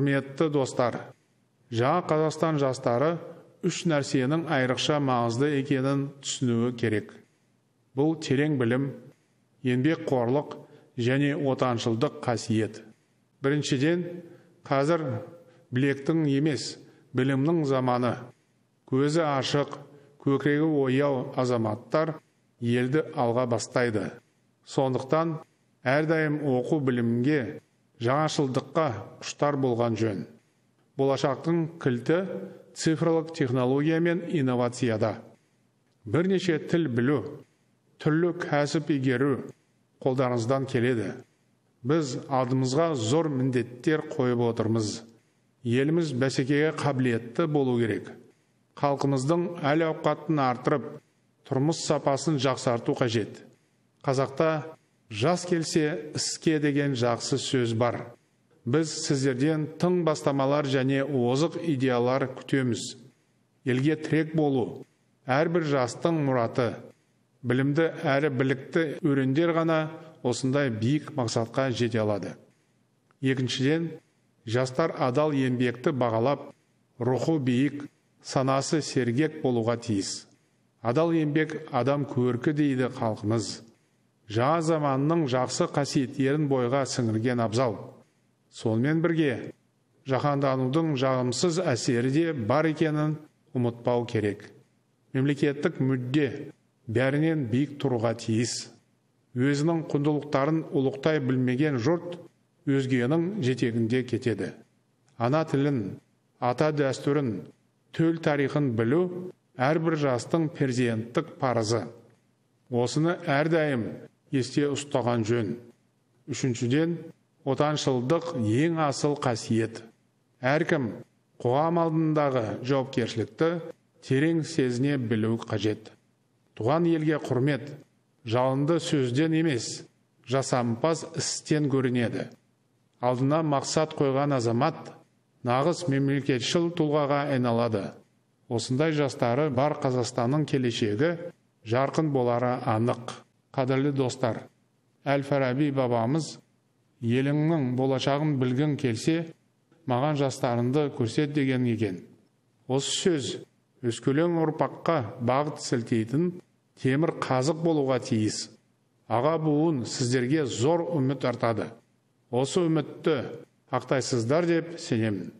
Құрметті достар, жаңа Қазақстан жастары үш нәрсенің айрықша маңызды екенін түсінуі керек. Бұл терең білім, еңбекқорлық және отаншылдық қасиет. Біріншіден, қазір білектің емес, білімнің заманы. Көзі ашық, көкірегі ояу азаматтар елді алға бастайды. Сондықтан әрдайым оқу білімге, жаңашылдыққа құштар болған жөн. Болашақтың кілті цифрлық технология мен инновацияда. Бірнеше тіл білу, түрлі кәсіп игеру қолдарыңыздан келеді. Біз алдымызға зор міндеттер қойып отырмыз. Еліміз бәсекеге қабілетті болу керек. Халқымыздың әл-ауқатын арттырып, тұрмыс сапасын жақсарту қажет. Қазақта жас келсе іске деген жақсы сөз бар. Біз сіздерден тың бастамалар және озық идеялар күтеміз. Елге тірек болу әрбір жастың мұраты. Білімді әрі білікті өрендер ғана осындай биік мақсатқа жете алады. Екіншіден, жастар адал еңбекті бағалап, рухы биік, санасы сергек болуға тиіс. Адал еңбек адам көркі дейді халқымыз. Жаңа заманның жақсы қасиеттерін бойға сіңірген абзал. Сонымен бірге жаһанданудың жағымсыз әсері де бар екенін ұмытпау керек. Мемлекеттік мүдде бәрінен биік тұруға тиіс. Өзінің құндылықтарын ұлықтай білмеген жұрт өзгенің жетегінде кетеді. Ана тілін, ата дәстүрін, төл тарихын білу әрбір жастың перзенттік парызы. Осыны әрдайым есте ұстаған жөн. Үшіншіден, отаншылдық ең асыл қасиет. Әркім қоғам алдындағы жауапкершілікті терең сезіне білу қажет. Туған елге құрмет, жалынды сөзден емес, жасампаз істен көрінеді. Алдына мақсат қойған азамат нағыз мемлекетшіл тұлғаға айналады. Осындай жастары бар Қазақстанның келешегі жарқын болары анық. Қадірлі достар, Әл-Фараби бабамыз еліңнің болашағын білгің келсе, маған жастарыңды көрсет деген екен. Осы сөз өскелең ұрпаққа бағыт сілтейтін темір қазық болуға тиіс. Аға буын сіздерге зор үміт артады. Осы үмітті ақтайсыздар деп сенемін.